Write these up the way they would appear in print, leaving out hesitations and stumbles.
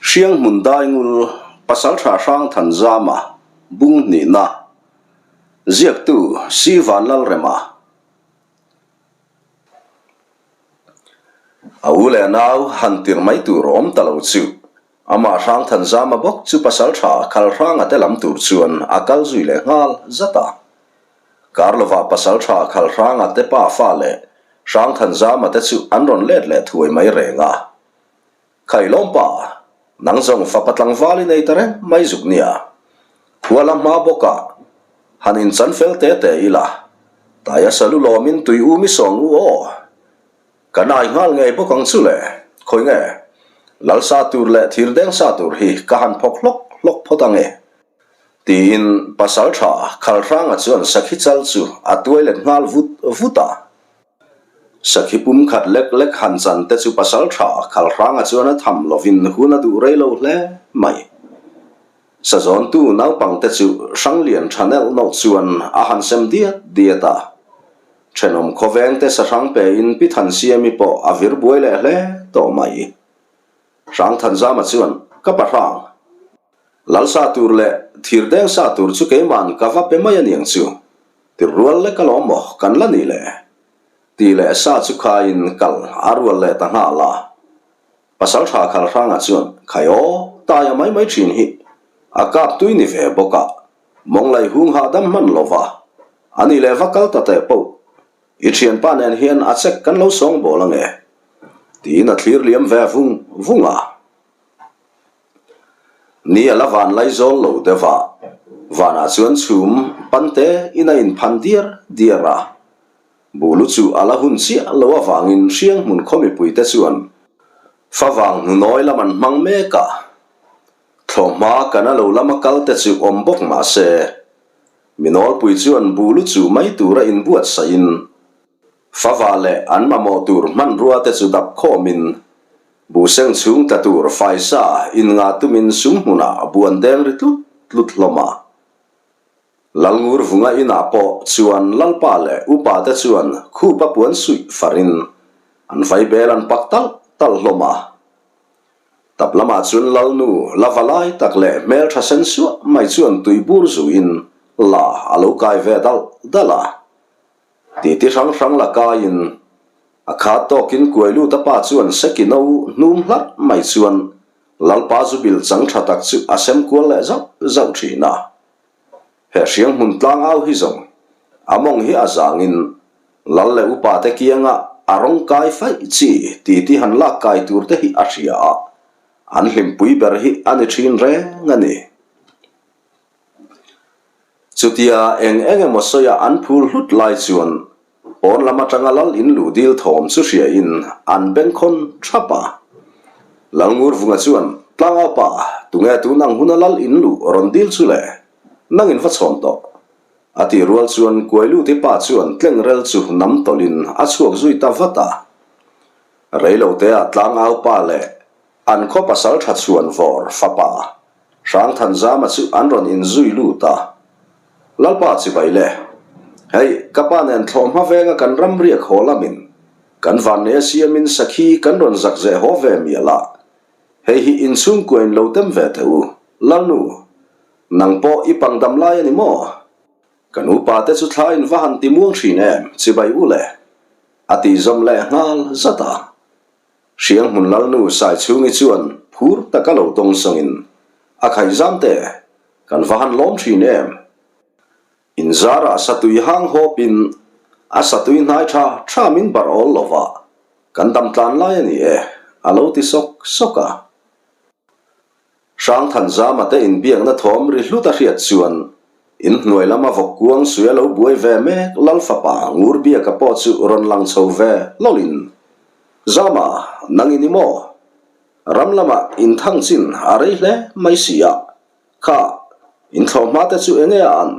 Hrianghmun Daingul, Pasaltha Hrangthanzama, Bung hnihna, Ziaktu Si Vanlalrema. A u leh nau han tirh mai tur awm ta lo chu amah Hrangthanzama bawk chu Pasaltha Khalhranga te lam tur chuan a kal zui leh nghal zat a. Karlova Pasaltha Khalhranga te pa fa leh Hrangthanzama te chu an rawn let leh thuai mai reng a. Khailawm pa, nang zawng fapa tlangval i nei ta reng mai zuk nia. Khua la hma bawk a, han inchan fel te te ila, taia salu lawmin tui u mi sawng u aw. Ka nai nghal ngei bawk ang chu le, khawi nge, lal sa tur leh thir deng sa tur hi ka han phawk hlawk hlawk phawt ang e. Tiin Pasaltha Khalhranga chuan sakhi chal chu a tuai let nghal vut vut a. Sakhi pum khat lek lek han chan te chu pasal tha Khalhranga chuan a tham lovin hun a duh rei lo hle mai. Sazawntu naupang te chu Hranglian tha nelh nawlh chuan a han sem diat diat a. Thenawm khawveng te sahrang pe in Pi Thansiami pawh a vir buai leh hle tawh mai. Hrangthanzama chuan, Ka pa hrang. Lal sa tur leh thirdeng sa tur chu keiman ka va pe mai aniang chu. Tir rual lek alawm maw kan la ni le? Tih leh sa chu khaiin kal a rual leh ta nghal a. Pasaltha Khalhranga chuan khai aw taia mai mai thin hi a kap tui ni ve bawk a, mawnglai hung hahdam hman lo va, a ni leh va kal ta teh poh i thianpa nen hian a chek kan lo sawng bawl ange tiin a thlir liam ve vung vung a. Ni a la van lai zawl lo deuh a, vanah chuan chhum pante in a inphan diar diar a. Bulu chu a la hun chiah lo avangin Hrianghmun khaw mipuite chuan favang hnunawi lam an hmang mek a. Thlawhhma kana lo lama kalte chu awm bawk mah se, Minawlpui chuan bulu chu mai tura inbuatsaih-in Fava leh an mamawh tur hmanrua te chu dap khawmin Buhseng chhung tla tur faisa in nga tumin sum hmunah buan deng ri tlut tlut hlawm a. Lalngur vunga inah pawh chuan Lalpa leh upa te chuan khupa puan suih farin an vaibel an pak talh talh hlawm a. Tap lamah chuan Lalnu la va lai tak leh hmeltha sen suah mai chuan tui bur zuin la a lo kai ve dalh dalh a. Titi hrang hrang la kaiin a khat tawkin kuai lut a pa chuan seki no hnum hlarh mai chuan Lalpa zu bil chang tha tak chu a sem kual leh zauh zauh thin a. He hriang hmun tlang au hi zawng a mawng hi a zangin Lal leh upa te kianga a rawng kai faih chi titi han lak kai tur te hi a hria a, an hlimpui ber hi a ni thin reng a ni. Chutia eng eng emaw sawiah an phul hlut lai chuan pawn lam atanga lal in luh dil thawm chu hriain an bengkhawn thap a. Lalngurvunga chuan, Tlangau pa, tunge tun ang huna lal in luh rawn dil chu le? Nangin va chhawn tawh. A tih rual chuan Kuailuti pa chuan tlengrel chu nam tawlhin a chhuak zui ta vat a. Reilotea tlangau pa leh an khaw pasal tha chhuan vawr fapa Hrangthanzama chu an rawn inzui lut a, Lalpa chibai le, hei ka pa nen thlawh hma venga kan ram riak haw lamin kan vanneia siamin sakhi kan rawn zak zeh haw ve mial a, hei hi inchhungkua in lo tem ve teh u, Lalnu, nang pawh i pangdam lai a ni maw? Kan upa te chu thla in va han ti muang thin em, chibai u le, a tih zawm leh nghal zat a. Hrianghmun Lalnu Saichhungi chuan phur taka lo dawng sawngin, A khaihzam te, kan va han lawm thin em? Inzarah satui hang hawpin a satui hnai tha tha min barh awl lo va, kan dam tlan lai a ni e, a lo ti sawk sawk a. Hrangthanzama te inbiakna thawm ri hlut a hriat chuan inhnuai lama vawk kuang suia lo buai ve mek Lalfapa Ngurbiaka pawh chu rawn lang chho ve hlawlin, Zama, nang i ni maw? Ram lamah inthang chin a rei hle mai si a, kha inthlawh hma te chu enge a an?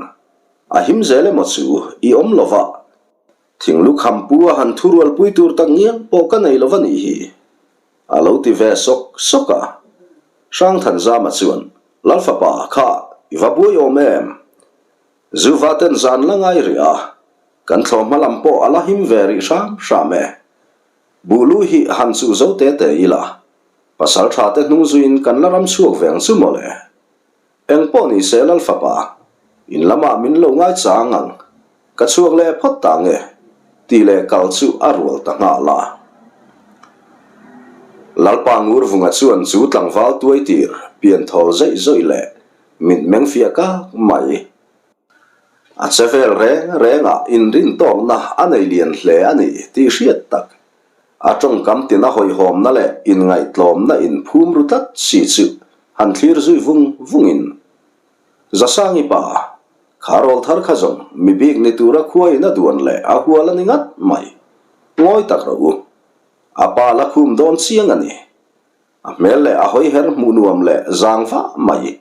A him zel emaw chu i awm lo va, thinglu khampu a han thurualpui tur tak ngial pawh ka nei lo va nih hi. A lo ti ve sawk sawk a. Hrangthanzama chuan, Lalfapa, kha i va buai awm em? Zuva ten zan la ngai rih a, kan thlawh hma lam pawh a la him ve rih hram hram e. Buhlu hi han chuh zo te te ila. Pasalṭha te hnung zuiin kan la ram chhuak ve ang chu mawle. Eng pawh ni se Lal fapa, in lamah min lo ngai chang ang, ka chhuak leh phawt ta nge, tih leh kal chu a rual ta nghal a. Lalpa Ngurvunga chuan chu tlangval tuai tir pian thawl zeih zawih leh mitmeng fiah kak mai. A che vel reng rengah inrintawkna a nei lian hle a ni tih hriat tak. A tawngkam tina hawihhawmna leh inngaihtlawmna inphum ru tlat si chu han thlir zui vung vungin, Zasangi pa, kha rawl thar kha zawng mi bik ni tura khuaiin a duan leh a hual a ni ngat mai. Ngawi tak rawh u. A pa la khum dawn chiang a ni. A hmel leh a hawiher hmuh nuam leh zang vah mai.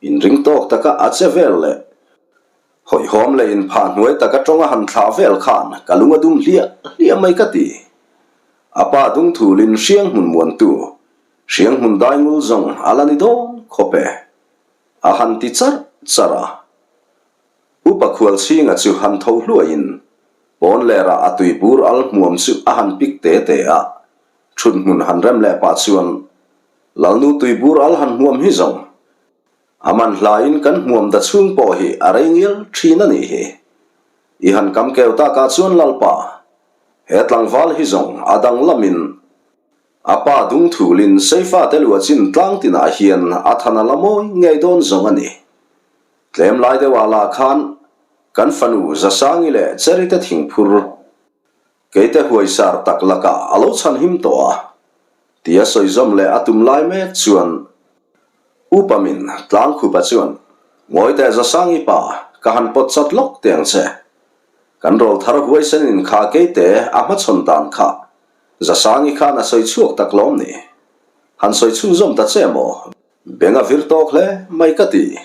Inring tawk taka a che vel leh Hawihhawm leh inphah hnuai taka tawng a han thlah vel khan ka lung a dum hliah hliah mai ka ti. A pa dung thulin hriang hmun muantu, hriang hmun dai ngul zawng a la ni dawn khawp e. A han ti charh charh a. Upa Khualchhinga chu han tho hluaiin pawn lerah a tui bur al hmuam chu a han pik te te a. Thut hmun han rem leh pah chuan Lalnu tui bur al han hmuam hi zawng A man hlaiin kan hmuam da chhung pawh hi a rei ngial thin a nih hi. I han kam keu takah chuan Lalpa, he tlangval hi zawng a danglamin a pa dung thulin Seifate luahchin tlang tinah hian a than a la mawi ngei dawn zawng a ni. Tlem lai deuhah lah khan kan fanu Zasangi leh Cherite thingphur Keite huaisar tak lakah a lo chhan him tawh a, tia sawi zawm leh a tum lai mek chuan Upa min Tlangkhupa chuan, Ngawi teh Zasangi pa, ka han pawt chat lawk teh ang che. Kan rawl thar huaisenin kha Keite a hmachhawn dan kha Zasangi khan a sawi chhuak tak lawm ni? Han sawi chhunzawm ta che maw? Beng a vir tawk hle mai ka ti,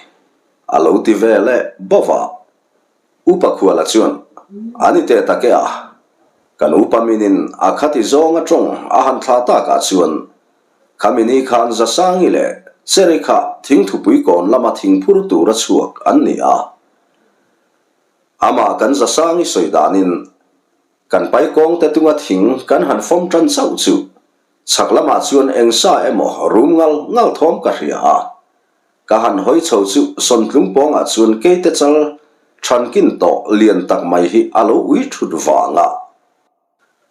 a lo ti ve leh bawk a. Upa Khuala chuan, A ni teh tak e a, kan upa minin a khati zawng a tawng a han thlah takah chuan khami ni khan Zasangi leh Cherry kha thingthupui kawn lama thingphur tura chhuak an ni a. Amah kan Zasangi sawi danin kan paikawng te tunga thing kan han fawm tan chauh chu chhak lamah chuan engsa emaw rum ngal ngal thawm ka hria a. Ka han hawi chho chu Sawntlung pawngah chuan keite chal thankin tawh lian tak mai hi a lo ui thut vang a.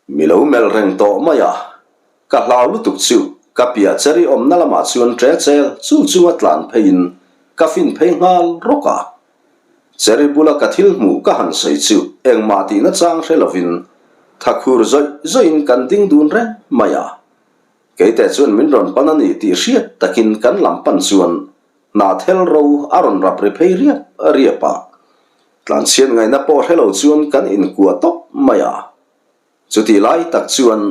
Mi lo melh reng tawh mai a, ka hlau lutuk chu ka piah cherry awmna lamah chuan ṭe chel chul chunga tlan pheiin ka fin phei nghal rawk a. Cherry bula ka thil hmuh ka han sawi chu engmah tihna chang hre lovin thakhur zawih zawihin kan ding dun reng mai a. Keite chuan min rawn pan a ni tih hriat takin kan lam pan chuan hnahthel ro a rawn rap ri phei riap riap a. Tlanchhiat ngaihna pawh hre lo chuan kan inkuah tawp mai a. Chutih lai tak chuan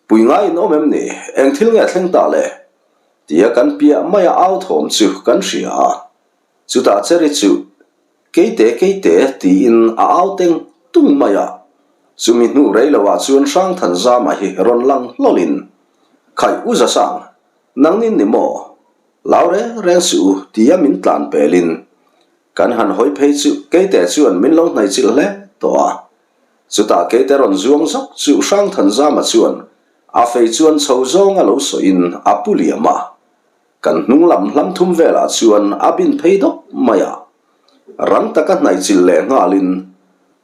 pui ngai in awm em ni? Eng thil nge thleng ta le? Tia kan piah maia au thawm chu kan hria a. Chutah Cherry chu Keite keite tiin a au teng tung mai a, chumi hnu rei lo ah chuan Hrangthanzama hi rawn lang hlawlin, Khaih u Zasang, nangnin ni maw? Lau reng reng suh u tia min tlan pelin kan han hawi phei chu keite chuan min lo hnaihchilh hle tawh a. Chutah keite rawn zuang zawk chu Hrangthanzama chuan a fei chuan chho zawng a lo sawiin a pu liam a. Kan hnung lam hlam thum velah chuan a bin phei dawp mai a, rang taka hnaihchilh leh nghalin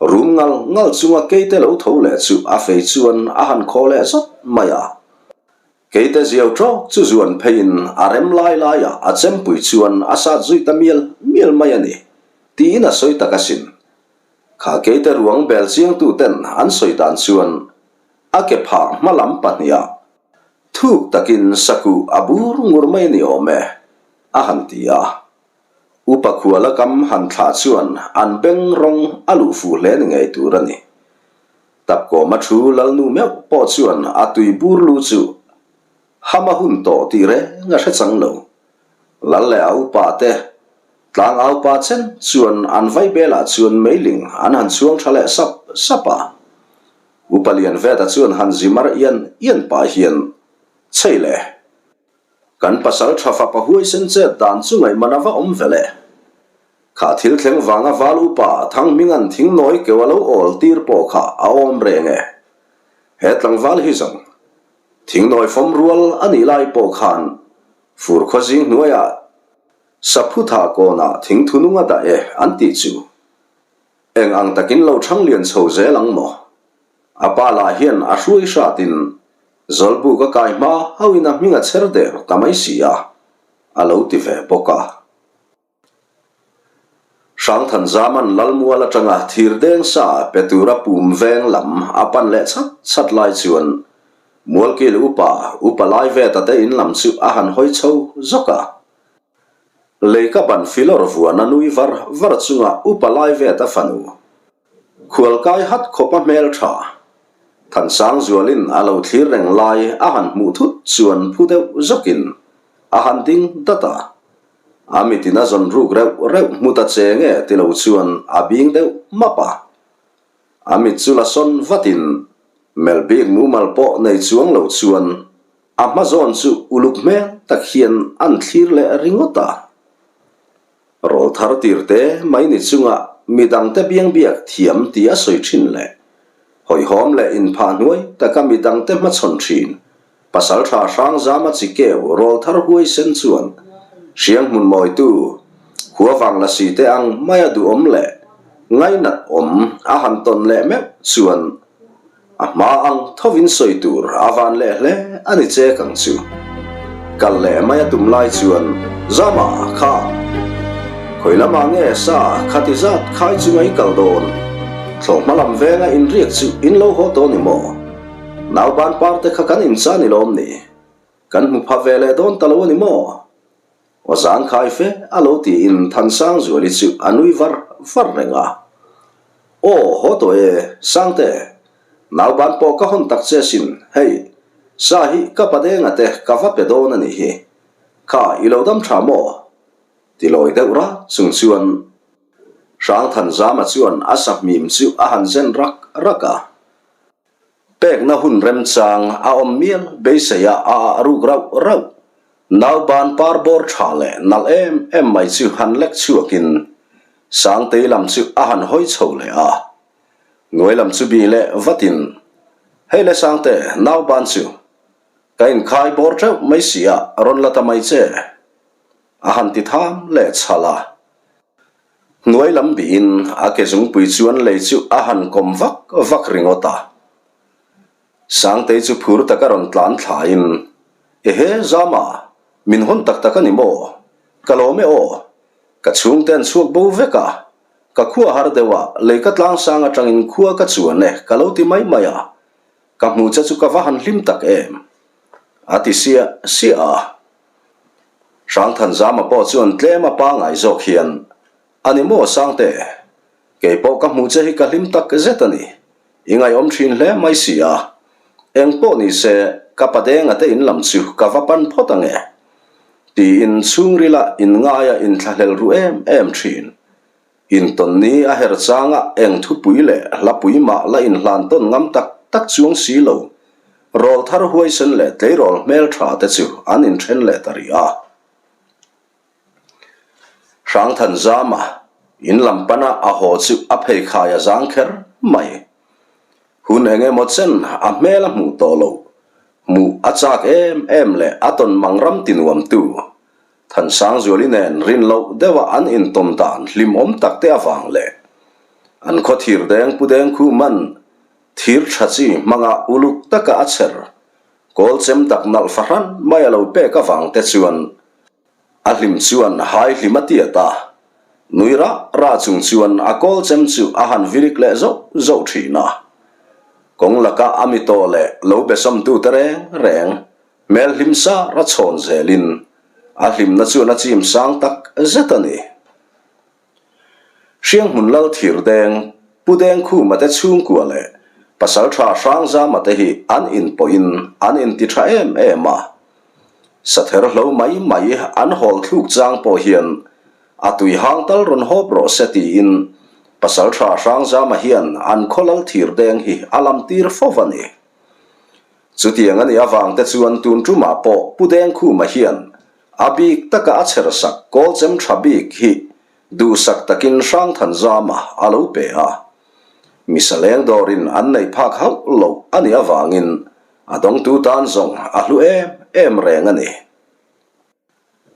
rum ngal ngal chunga keite lo tho leh chu a fei chuan a han khaw leh zawt mai a. Keite ziau tawk chu zuan pheiin a rem lai laiah a chempui chuan a sat zui ta mial mial mai a ni, tiin a sawi tak asin. Kha keite ruang bel chiangtuten an sawi dan chuan a ke phah hma lam pahnihah Thuk takin sakuh a bur ngur mai a ni awm e, a han ti a. Upa khuala kam han thlah chuan an beng rawng a luh fuh hle ni ngei tur a ni. Tapkawma thu Lalnu meuh pawh chuan a tui bur lu chu ham a hun tawh tih reng a hre chang lo. Lal leh a upa te tlang aupa chen chuan an vaibelah chuan meiling an han chhuang tha leh sap sap a. Upa Lianveta chuan han zi mar ian ian pah hian, Chei le, kan pasal tha fapa huaisen chet dan chu ngaihman a va awm ve le. Kha thil thleng vanga val upa Thanghminga'n thingnawi keu a lo awl tir pawh kha a awm reng e. He tlangval hi zawng. Thingnawi fawm rual a nih lai pawh khan fur khaw zing hnuaiah Saphutha kawnah thingthu nung a dah e an tih chu. Eng ang takin lo thang lian chho zel ang maw? A pa lah hian a hruai hratin Zawlbuk a kai hma hauhin a hming a chher der ta mai si a, a lo ti ve bawk a. Hrangthanzaman Lalmual atanga thirdeng sa pe tura pum veng lam a pan leh chhat chhat lai chuan Mualkil upa, upa lai ve ta te in lam chu a han hawi chho zawk a. Leika ban filawr vuan a nui var var chunga upa lai ve ta fanu Khualkai hat khawpa hmel tha Thansangzualin a lo thlir reng lai a han hmuh thut chuan phu deuh zawkin a han ding dat a. A mitin a zawn ruk reuh reuh hmu ta che nge ti lo chuan a bing deuh map a. A mit chu la sawn vatin melh bik mumal pawh nei chuang lo chuan a hma zawn chu uluk hmel tak hian an thlir leh ringawt a. Rawl thar tir te mai ni chunga midangte biangbiak thiam tih a sawi thin leh hawihhawm leh inphah hnuai taka midangte hmachhawn thin Pasaltha Hrangzama chi keu rawl thar huai sen chuan hriang hmun mawitu Khuavang lasi te ang maia duhawm leh ngainat awm a han tawn leh meuh chuan A hma ang thovin sawi tur a van leh hle a ni chek ang chu. Kal leh mai a tum lai chuan Zama kha khawi lamah nge sa khati zat khai chunga i kal dawn? Thlawhhma lam venga inriak chu in lo haw tawh ni maw? Nauban par te kha kan incha ni lawm ni? Kan hmu pha ve leh dawn ta lo a ni maw? Aw zang khai fe a lo tiin Thansangzuali chu a nui var var reng a. Aw haw tawh e, Sangte, nauban pawh ka hawn tak che sin, hei, sa hi ka padenga te ka va pe dawn a nih hi. Kha i lo dam tha maw? Ti lawi deuh rat chung chuan Hrangthanzama chuan a sahmim chu a han zen rak rak a. Pekna hun remchang a awm mial beiseia a ah ruk rauh rauh. Nauban par bawr tha leh nalh em em mai chu han lek chhuakin Sangtei lam chu a han hawi chho leh a. Hnuai lam chu bih leh vatin, Hei le Sangte, nauban chu ka inkhai bawr teuh mai si a, rawn la ta mai che, a han ti tham leh chhal a. Hnuai lam bihin a ke zungpui chuan lei chu a han kawm vak vak ringawt a. Sangtei chu phur taka rawn tlan thlain, Ehe, Zama, min hawn tak tak a ni maw? Ka lawm e aw. Ka chhungte an chhuak bo vek a. Ka khua har deuh a, lei ka tlang sang atangin khua ka chuan e, ka lo ti mai mai a. Ka hmuh che chu ka va han hlim tak em! A ti siah siah a. Hrangthanzama pawh chuan tlem a pangai zawk hian, A ni maw Sangte? Kei pawh ka hmuh che hi ka hlim tak zet a ni. I ngaihawm thin hle mai si a. Eng pawh ni se, ka padenga te in lam chu ka va pan phawt ang e. Tiin chhungrila inngaia inthlahlel ru em em thin. Intawnni a her changa eng thupui leh hlapui mah la inhlan tawn ngam tak tak chuang si lo, rawl thar huaisen leh tleirawl hmel tha te chu an inthen leh ta rih a. Hrangthanzama in lam pana a haw chu a pheikhai a zang kher mai. Hun eng emaw chen a hmel a hmuh tawh loh, hmuh a chak em em leh a tawn mang ram tinuamtu Thansangzuali nen rin loh deuha an intawn dan hlimawm tak te avang leh an khaw thir deng pu deng khu man thir tha chi hmanga uluk taka a chher kawl chem dak nalh fahran mai a lo pek avang te chuan a hlim chuan hai hlim a tiat a, nui rah rah chung chuan a kawl chem chu a han vilik leh zauh zauh thin a. Kawng laka a mi tawh leh lo besawmtute reng reng Hmel hlim sar a chhawn zelin a hlimna chuan a chim sang tak zet a ni. Hrianghmun Lal Thirdeng, Pu Dengkhuma te chhungkua leh Pasaltha Hrangzama te hi an inpawhin an inti tha em em a. Sather hlo mai mai an hawl thluk chang pawh hian a tui hang tal rawn hawp rawh se tiin Pasaltha Hrangzama hian an khaw Lal Thirdeng hi a lam tir fo a ni. Chutiang a nih avang te chuan tun tumah pawh Pu Dengkhuma hian a bik taka a chher sak kawlchem tha bik hi duhsak takin Hrangthanzama a lo pe a. Misaleng dawrin an neih phak hauh loh a nih avangin A dawngtu tan zawng a hlu em em reng a ni.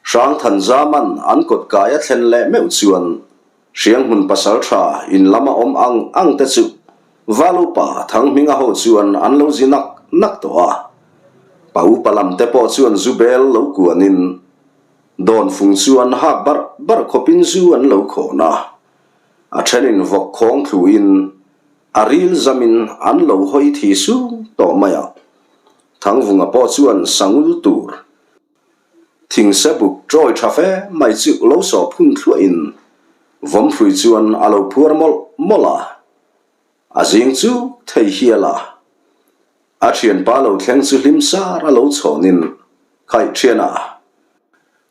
Hrangthanzaman an kawt kai a thlen leh meuh chuan Hrianghmun pasaltha in lama awm ang ang te chu Valupa Thanghminga ho chuan an lo zi nak nak tawh a. Pa upa lam te pawh chuan zu bel lo kuanin Dawnfung chuan hak barh barh khawpin zu an lo khawn a. A thenin vawk khawng thluin a ril zamin an lo hawi thi sung tawh mai a. Thangvunga pawh chuan sangul tur Thingse buk ṭawi ṭha fe mai chu lo sawh phun thluahin vawmhrui chuan a lo phuar mawlh mawlh a. A zing chu thei hial a. A ṭhianpa lo thleng chu hlim sar a lo chhawnin, Khaih ṭhiana,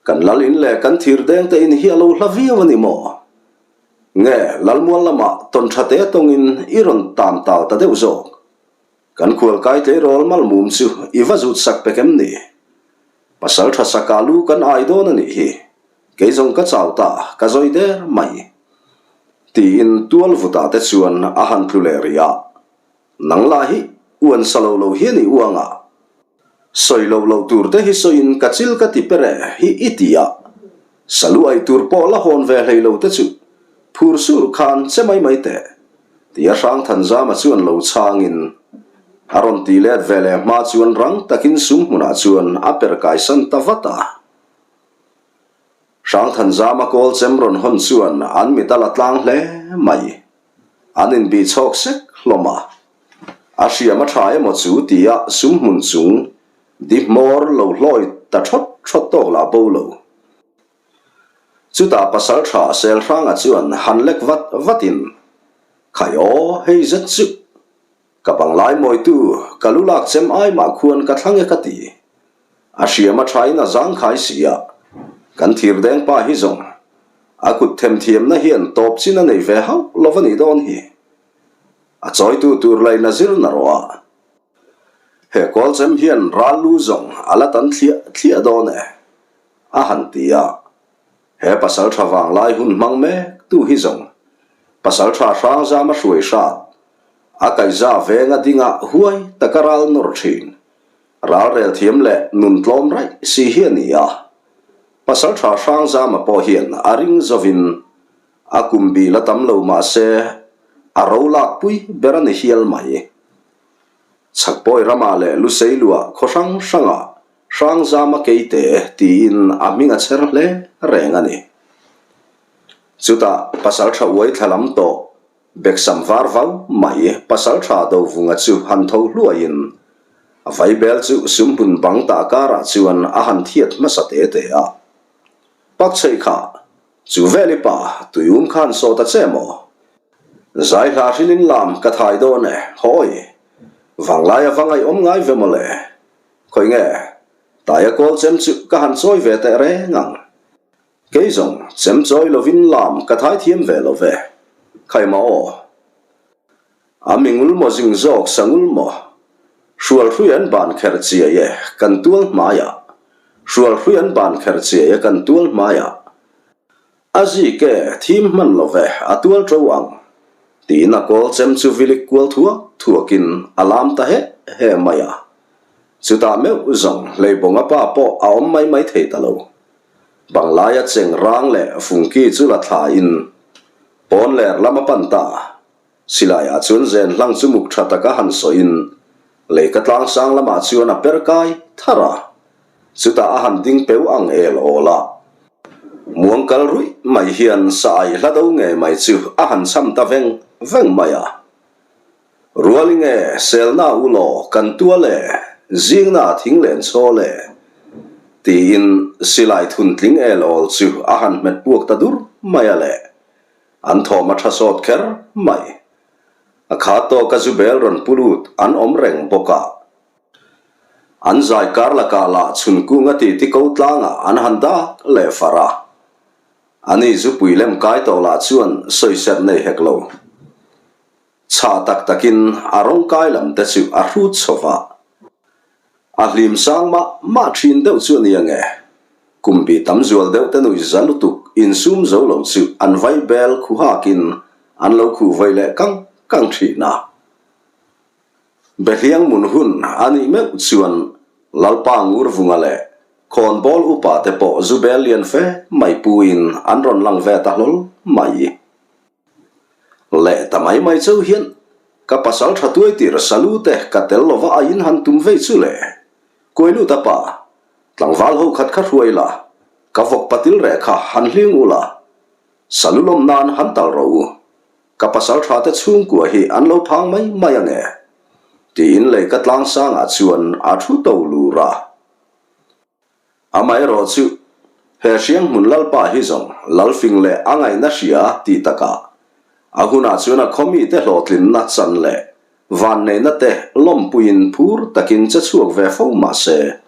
kan lal in leh kan thir deng te in hi a lo hla viau a ni maw? Nge Lalmual lamah tawn ṭha te tawngin i rawn tam tal ta deuh zawk? Kan khualkai tleirawl malmum chu i va zut sak pek em ni? Pasal tha saka lu kan ai dawn a nih hi. Kei zawng ka chau ta, ka zawi der mai. Tiin tual vutah te chuan a han tlu leh rih a. Nang lah hi uan sa lo lo hian i uang a. Sawi loh loh tur te hi sawiin ka chil ka ti per e hi i ti a. Salu ai tur pawh la hawn ve hlei lo te chu phur sur khan che mai mai teh. Tia Hrangthanzama chuan lo chhangin a rawn ti let ve leh hma chuan rang takin sum hmunah chuan a per kaisan ta vat a. Hrangthanzama kawl chem rawn hawn chuan an mit a la tlang hle mai. An inbih chhawk sek hlawm a. A hriam a tha emaw chu tia sum hmun chung di hmawr lo hlawi ta thawt thawt tawk lah bo lo. Chutah pasal tha Selhranga chuan han lek vat vatin, Khai aw, hei zet chu! Ka banglai mawitu, ka lu lak chem ai mah khuan ka thlang e ka ti. A hriam a thain a zangkhai si a, kan thirdeng pa hi zawng a kut themthiamna hian tawp chin a nei ve hauh lo va nih dawn hi. A chawitu tur lain a zir na rawh a. He kawlchem hian ral lu zawng a la tan thliah thliah dawn e, a han ti a. He pasaltha vanglai hun hmang mek tu hi zawng pasaltha hrangzam a hruai hrat, a kaihza venga dinga huai taka ral nawr thin, ralrel thiam leh nun tlawm raih si hi a ni a. Pasaltha hrangzama pawh hian a ring zovin a kum bil a tam lo mahse a ro lakpui ber a ni hial mai. Chhakpawi ramah leh Luseiluah khaw hrang hrangah Hrangzama Keite tiin a hming a chher hle reng a ni. Chutah Pasaltha uai thla lam tawh Beksam var vau mai Pasaltha Dovunga chu han tho hluaiin a vaibel chu sumhmun bang tah karah chuan a han thiat hmasa te te a. Pakchheih kha Chu veli pa, tuium khan saw ta che maw? Zai hla hrilin lam ka thai dawn e, hawi. Vanglai a va ngaihawm ngai ve mawle. Khawi nge, taia kawl chem chu ka han chawi ve teh reng ang. Kei zawng, chem chawi lovin lam ka thai thiam ve lo ve. Khaima aw. A mingul maw zing zawk sangul maw? Hrualhrui an ban kher chiai e kan tual hmaiah Hrualhrui an ban kher chiai e kan tual hmaiah A zik e thim hman lo ve a tual to ang tiin a kawl chem chu vilik kual thuak thuakin a lam ta heh heh mai a. Chutah meuh zawng Hleibawnga pa pawh a awm mai mai thei ta lo. Banglaia cheng rang leh fungki chu la thlain pawn ler lam a pan ta. Silaiah chuan zen hlang chu muk tha taka han sawiin leika tlang sang lamah chuan a per kai thar a, chutah a han ding peu ang el awl a. Muang kal ruih mai hian sa aih hla do ngei mai chu a han cham ta veng veng mai a. Ruali nge selna u law kan tual e, zingna thing len chhawl e, tiin silai thun tling el awl chu a han hmet puak ta dur mai a le. An thawm a tha sawt kher mai. A kha tawka zu bel rawn pu lut an awm reng bawk a. An zai kar lakah lah chhun kunga titi ko tlangah an han dak leh far a. Ani zupui lem kai tawh lah chuan sawiserh nei hek lo. Chhah tak takin a rawng kai lam te chu a hrut chho va. A hlim sang mah mah thin deuh chu a ni ange. Kum bi tam zual deuh te nui za lutuk insum zo lo chu an vai bel khu hakin an lo khuh vawi leh kang kang thin a. Behliang mun hun a nih meuh chuan Lalpa Ngurvunga leh Khawnbawl upa te pawh zu bel lian fe mai puiin an rawn lang ve ta hlawl mai. Leh ta mai mai chauh hian ka pasal tha tuai tir Salute ka tel lova a in han tum vei chu le. Kuailut a pa, tlangval ho khat kha hruai la, ka vawk patil reh kha han hling u la, Salu lawm nan han tal rawh u. Ka pasal tha te chhungkua hi an lo phang mai mai ange. Tiin lei ka tlang sangah chuan a thu to lur a. Amaherawh chu, he Hrianghmun Lalpa hi zawng Lalfing leh a ngaihna hria tih takah a hunah chuan a khaw mite hlawhtlinna chan leh vanneihna te lawmpuiin phur takin che chhuak ve fo mah se,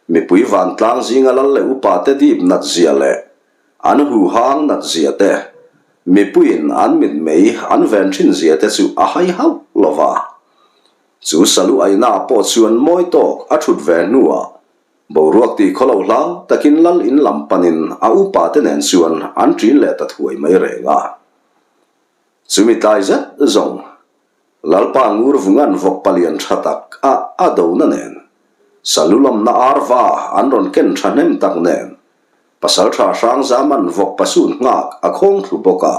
mipui vantlang zinga lal leh upate dip nat zia leh an huhang nat zia te, mipuiin an mitmei an ven thin zia te chu a hai hauh lo va. Chu salu aina pawh chuan mawi tawk a thut ve hnuah boruak tih khaw lo hlau takin lal in lam panin a upa te nen chuan an ṭin leh ta thuai mai reng a. Chumi tlai zet zawng Lalpa ngur vungan vawk palian tha tak a a dona nen salu lamna arva an rawn ken tha hnem tak nen Pasalṭha Hrangzaman vawk pasun nghak a khawng thlu bawk a.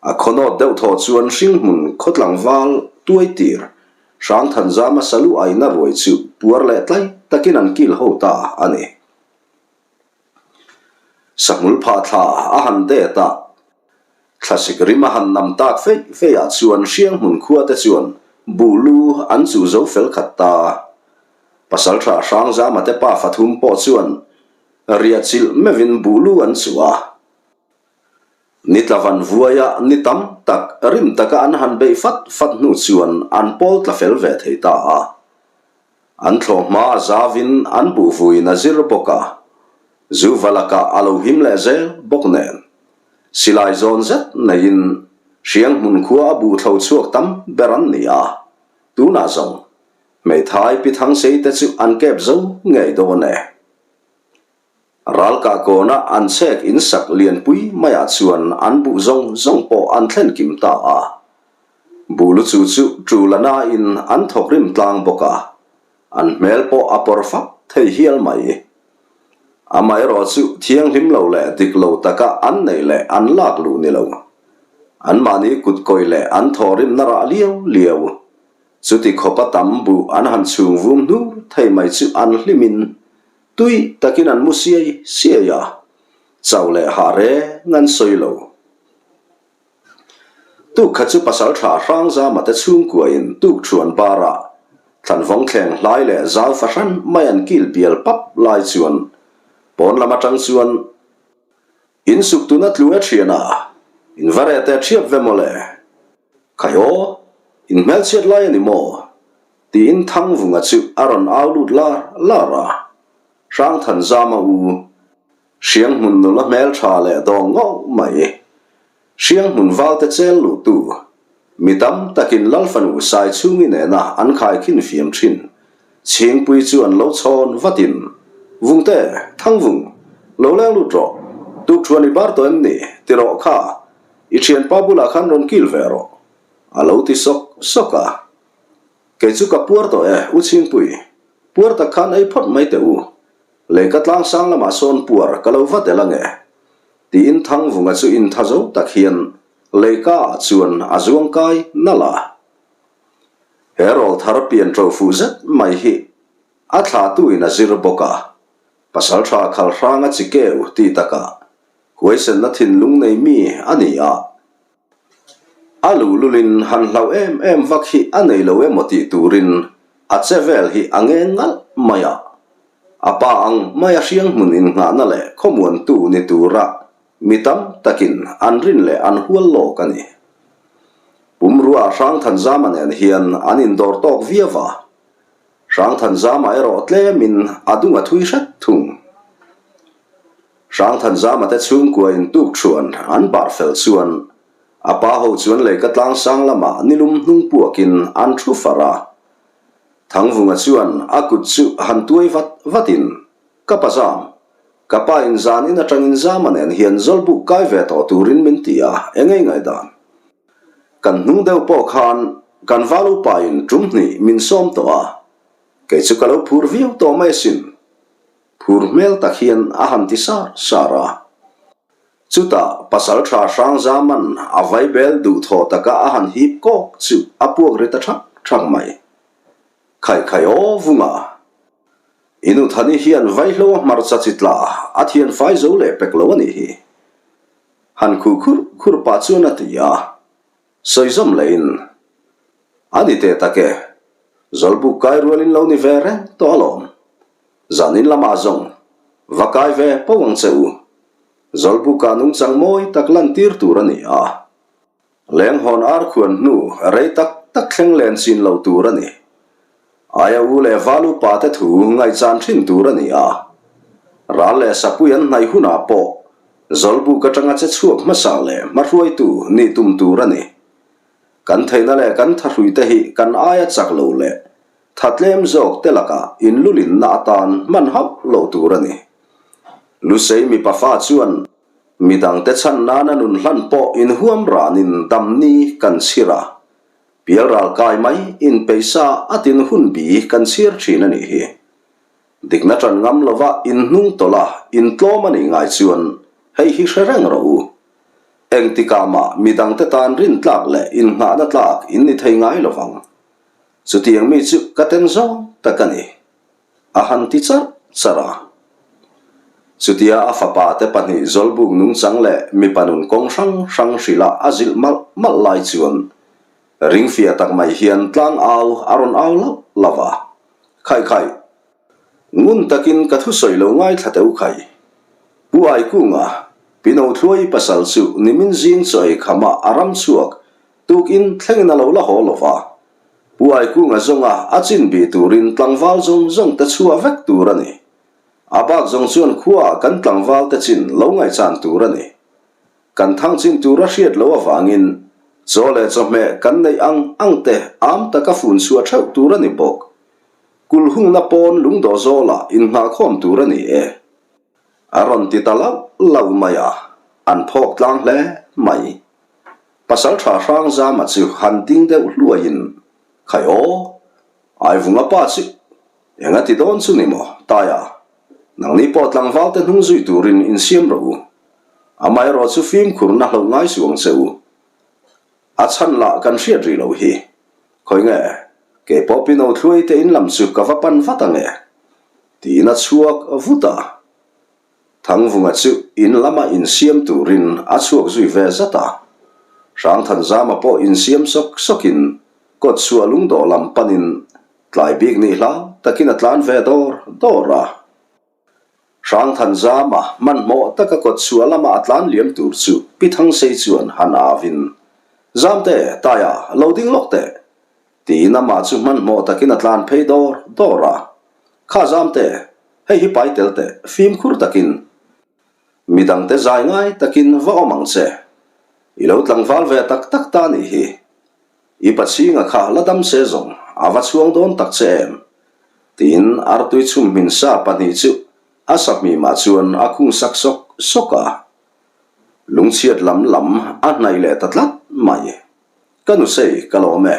A khawnawt deuh thaw chuan hringhmun khaw tlangval tuai tir Hrangthanzama salu aina ruai chu puar leh tlai takin an kil ho ta a ni. Sahmul phah thla a han det a, thlasik rim a han nam tak feih feih ah chuan hrianghmun khua te chuan buh lu an chuh zo fel khat ta. Pasalṭha Hrangzama te pa fathum pawh chuan riah chilh meuhin buh lu an chuh a. Ni tla van vuaia ni tam tak rim taka an han beih fat fat hnu chuan an pawl tla fel ve thei ta a. An thlawh hma a zavin an buh vuiin a zir bawk a, zu va lakah a lo him leh zel bawk nen. Silai zawn zet neiin Hrianghmun khua a buh thlo chhuak tam ber an ni a, tunah zawng hmeithai pi Thangsei te chu an kep zo ngei dawn e. Ralkah kawna an chhek in sak lianpui maiah chuan an buh zawng zawng pawh an thlen kim ta a. Buh lu chu chu tul a nain an thawk rim tlang bawk a, an hmel pawh a pawr fak thei hial mai. Amaherawh chu thianghlim lo leh dik lo taka an neih leh an lak luh ni lo. Anmahni kut kawih leh an thawh rimna rah liau liau. Chuti khawpa tam buh an han chhung vum hnur thei mai chu an hlimin Tui takin an mu siai siai a, chau leh hah reng an sawi lo. Tuk kha chu pasal tha Hrangzama te chhungkuain tuk thuan barah thlanvawng thleng hlai leh zau fahran mai an kil bial pap lai chuan pawn lam atang chuan In suk tuna tlu e thian a, in va reh teh thiap ve mawle. Khai aw, in hmelchhiat lai a ni maw? Tiin Thangvunga chu a rawn au lut lar lar a. Hrangthanzama u, Hrianghmun nula hmeltha leh dawng ngawh mai. Hrianghmun valte chel luhtu, mi tam takin Lalfanu Saichhungi nena an khaikhin fiam thin Chhingpui chu an lo chhawn vatin, Vungte, Thangvung, lo leng lut rawh, tukthuan i bar tawh em ni? Ti rawh kha, i thianpa bulah khan rawn kil ve rawh, a lo ti sawk sawk a. Kei chu ka puar tawh e, U Chhingpui, puar tak khan ei phawt mai teh u, Leika tlang sang lamah sawn puar ka lo va del ange, tiin Thangvunga chu intha zo tak hian leika ah chuan a zuang kai nalh a. He rawlthar pian ṭo fuh zet mai hi a thlahtuin a zir bawk a, pasalṭha khal hranga chi keu tih takah huaisenna thinlung nei mi a ni a. A luhlulin han hlauh em em vak hi a nei lo emaw tih turin a che vel hi a ngeng ngalh mai a. A pa ang maia hrianghmun innghahna leh khawmuantu ni tura mi tam takin an rin leh an hual lawk a ni. Pumrua Hrangthanzama nen hian an indawr tawk viau va, Hrangthanzama erawh tlemin a dung a thui hret thung. Hrangthanzama te chhungkua in tuk thuan an bar fel chuan a pa ho chuan leika tlang sang lamah nilum hnung puakin an thu far a. Thangvunga chuan a kut chu han tuai vat vatin, Ka pa zam, ka pa in zan in atangin zama nen hian zawlbuk kai ve tawh turin min ti a, engei ngaihdan? Kan hnung deuh pawh khan. Kan val upain tum hnih min sawm tawh a, kei chu ka lo phur viau tawh mai asin. Phur hmel tak hian a han ti sar sar a. Chutah Pasalṭha Hrangzaman a vaibel duhthawh taka a han hip kawk chu a puak ri ta ṭhak ṭhak mai. Khai khai aw vunga! I nu Thani hian vaihlo a hmarcha chi tla a thian fai zo leh pek lo a nih hi. Han khuh khurh khurh pah chuan a ti a. Sawi zawm lehin, A ni teh tak e, Zawlbuk kai rualin lo ni ve reng tawh alawm. Zanin lamah zawng, va kai ve po ang che u. Zawlbukah nungchang mawi tak lantir tur a ni a. Lenghawn ar khuan hnu rei tak tak thleng len chin lo tur a ni. Aia u leh val upa te thu ngaihchan thin tur a ni a. Ral leh sapui an hnaih hunah pawh Zawlbuk atanga che chhuak hmasa leh hmahruaitu nih tum tur a ni. Kan theihna leh kan thahruite hi kan aia chak lo leh tha tlem zawk te lakah inlulinna atan hman hauh loh tur a ni. Lusei mipa fa chuan midangte chhan nana nun hlan pawh inhuam ranin damni kan chhir a, pial ral kai mai inpeisa a tin hun bi kan chhir thin a nih hi. Dikna ṭan ngam lova inhnung tawlh a, intlawm a nih ngai chuan hei hi hre reng rawh u. Engtikah mah midangte tan rintlak leh innghahna tlak in ni thei ngai lo vang. Chutiang mi chu ka ten zawng tak a ni. A han ti charh charh a. Chutia a fapa te pahnih Zawlbuk nungchang leh mipa nun kawng hrang hrang hrilh a a zilh malh malh lai chuan ringfiah tak mai hian tlang au a rawn au lauh lauh a. Khai khai! Ngun takin ka thusawi lo ngaithla teh u khai. Pu Aikunga, Pino Thluai pasal chu nimin zing chaw ei khamah a ram chhuak tukin thlengin a lo la haw lo va. Pu Aikunga zawnga a chin bih turin tlangval zawng zawng te chhuah vek tur a ni. A bak zawng chuan khuaah kan tlangval te chin lo ngaihchan tur a ni. Kan thang chin tur a hriat loh avangin chaw leh chawhmeh kan neih ang ang te am taka fun chhuah theuh tur a ni bawk. Kulh hungna pawn lungdawh zawlah innghahkhawm tur a ni e. A rawn ti ta lauh lauh mai a, an phawk tlang hle mai. Pasaltha Hrangzama chu han ding deuh hluaiin, Khai aw, Aivunga pa chu eng a ti dawn chu ni maw, Taia? Nangni pawh tlangval te hnung zui turin insiam rawh u. Amaherawh chu fimkhurna hloh ngai suh ang che u. A chhan lah kan hriat rih loh hi. Khawi nge, kei pawh Pino Thluai te in lam chu ka va pan vat ang e. Tiin a chhuak vut a. Thangvunga chu in lama insiam turin a chhuak zui ve zat a. Hrangthanzama pawh insiam sawk sawkin kawtchhuah lungdawh lam panin tlai bik nih hlau takin a tlan ve dawr dawr a. Hrangthanzama hmanhmawh taka kawtchhuah lama a tlan liam tur chu Pi Thangsei chuan han avin, Zamte, Taia, lo ding lawk teh! Tiin amah chu hmanhmawh takin a tlan phei dawr dawr a. Kha Zamte, hei hi pai tel teh, fimkhur takin. Midangte zai ngai takin va awm ang che. I lo tlangval ve tak tak ta nih hi. I pachhinga kha la dam se zawng, a va chhuang dawn tak che em? Tiin artui chhum hmin sa pahnih chu a sahmimah chuan a khung sak sawk sawk a. Lungchhiat lam lam a hnaih leh ta tlat mai. Ka nusei ka lawm e.